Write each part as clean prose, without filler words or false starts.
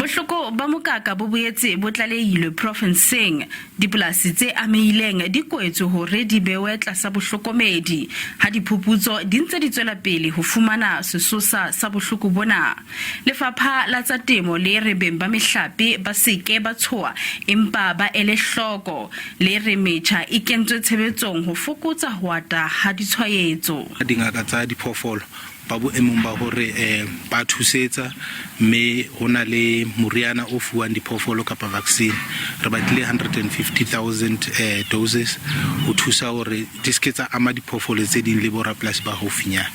Bohloko ba mokaka bo boetse bo tlalehilwe profenseng. Dipolasi tse amehileng di kwetswe hore di bewe tlasa bohlokomedi ha diphuputso di ntse di tswela pele ho fumana sesosa sa bohloko bona. Lefapha la tsa Temo le re beng ba mehlape ba se ke ba tshoha empa ba ele hloko. Le re metjha e kentswe tshebetsong ho fokotsa ho ata ha ditshwaetso. Dingaka tsa diphoofolo ba boemong ba hore ba thusetsa mme ho na le moriana o fuwang diphoofolo kapa vaccine. Re batlile 150,000 doses ho thusa hore di se ke tsa ama diphoofolo tse ding le borapolasi ba haufinyana.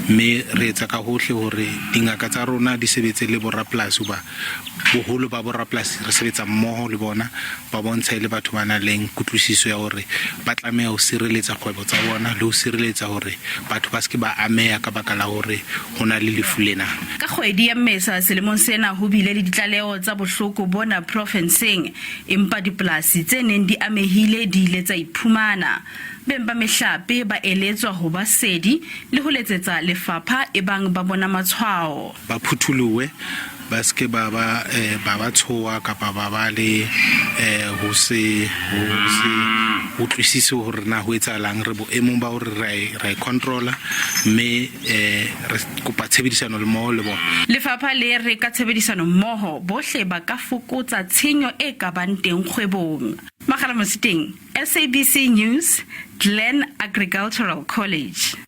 Mme re etsa ka hohle hore dingaka tsa rona di sebetse le borapolasi hoba boholo ba borapolasi re sebetsa mmoho le bona, ba bontsha e le batho ba nang le kutlwisiso ya hore ba tlameha ho sireletsa kgwebo tsa bona le ho sireletsa hore batho ba se ke ba ameha ka baka la hore ho na le lefu lena. Ka kgwedi ya Mmesa selemong sena ho bile le ditlaleho tsa bohloko bona profenseng, empa dipolasi tse neng di amehile di ile tsa iphumana. Beng ba mehlape ba eletswa ho ba sedi le ho letsetsa lefapha ebang ba bona matshwao. Ba phutholohe, ba se ke ba ba ba ba tshoha kapa ba ba le ho se ho se utlwisise hore na ho etsahalang. Re boemong ba hore ra e ra e controla mme re kopa tshebedisano le mmoho le bona. Lefapha le re ka tshebedisano mmoho bohle ba ka fokotsa tshenyo e ka bang teng kgwebong. Magala Mositeng, SABC News, Glen Agricultural College.